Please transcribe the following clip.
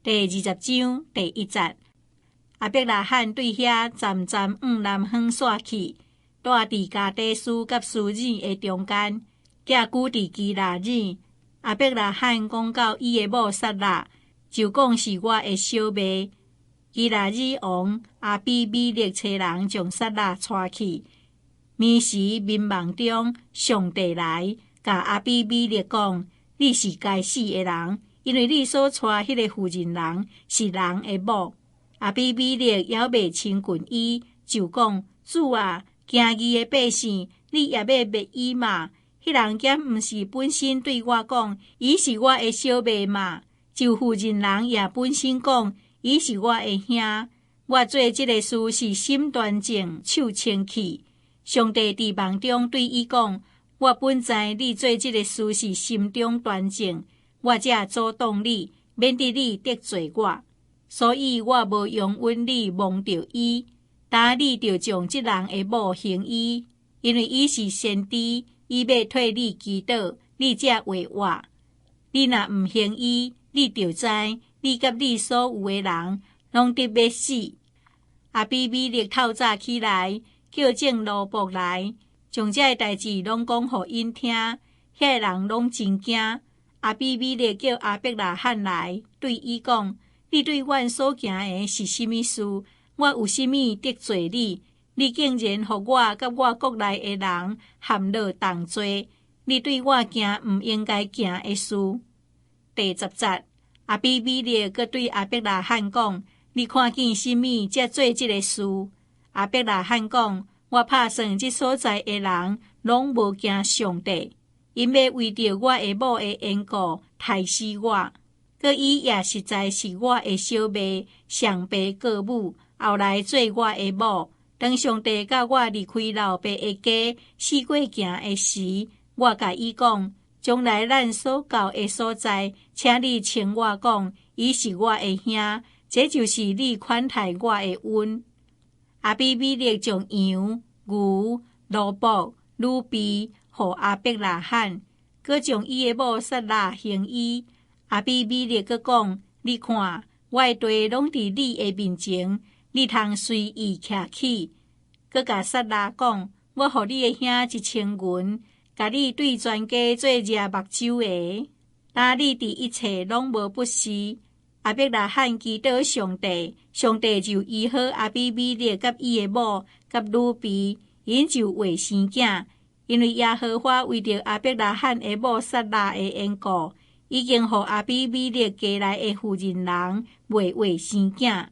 第二十章第一節，亞伯拉罕對遐暫暫往南方徙去，住佇加低斯佮書珥的中間，寄居佇基拉耳。亞伯拉罕講到伊的某撒拉，就講是我的小妹。基拉耳王亞比米勒差人將撒拉帶去。暝時眠夢中，上帝來共亞比米勒講：你是該死的人，因為你所娶彼个婦人人是人的某。亞比米勒猶未親近伊，就講：主啊，行義的百姓，你也欲滅伊嗎？彼人敢毋是本身對我講，伊是我的小妹嗎？就婦人人也本身講，伊是我的兄。我做這个事是心端正，手清氣。上帝佇夢中對伊講：我本知你做這个事是心中端正，我才阻擋你，免得你得罪我。所以我無容允你摸著伊，今你著將這人的某還伊，因為伊是先知，伊欲替你祈禱，你才會活。你若毋還伊，你著知你佮你所有的人攏得欲死。亞比米勒透早起來，叫眾奴僕來，將這个代誌攏講予𪜶聽，遐个人攏真驚。亞比米勒叫亞伯拉罕來，對伊講：你對阮所行的是啥物事？我有啥物得罪你？你竟然予我佮我國內的人陷落同罪？你對我行毋應該行的事。第十節，亞比米勒閣對亞伯拉罕講：你看見啥物，才做這个事？亞伯拉罕講：我拍算這所在的人攏無驚上帝，𪜶欲為著我的某的緣故刣死我。閣伊也實在是我的小妹，上爸過母，後來做我的某。當上帝佮我離開老爸的家，四界行的時，我共伊講：將來咱所到的所在，請你稱我講，伊是我的兄，這就是你款待我的恩。亞比米勒將羊、牛、奴僕、女婢予亞伯拉罕，閣將伊的某撒拉還伊。亞比米勒閣講：你看，我的地攏佇你的面前，你通隨意徛起。閣共撒拉講：我予你的兄1000銀，共你對全家做掠目睭的。今你佇一切攏無不是。亞伯拉罕祈禱上帝，上帝就醫好亞比米勒佮伊的某佮女婢，𪜶就會生囝。因為耶和華為著亞伯拉罕的某撒拉的緣故，已經予亞比米勒家內的婦人人袂會生囝。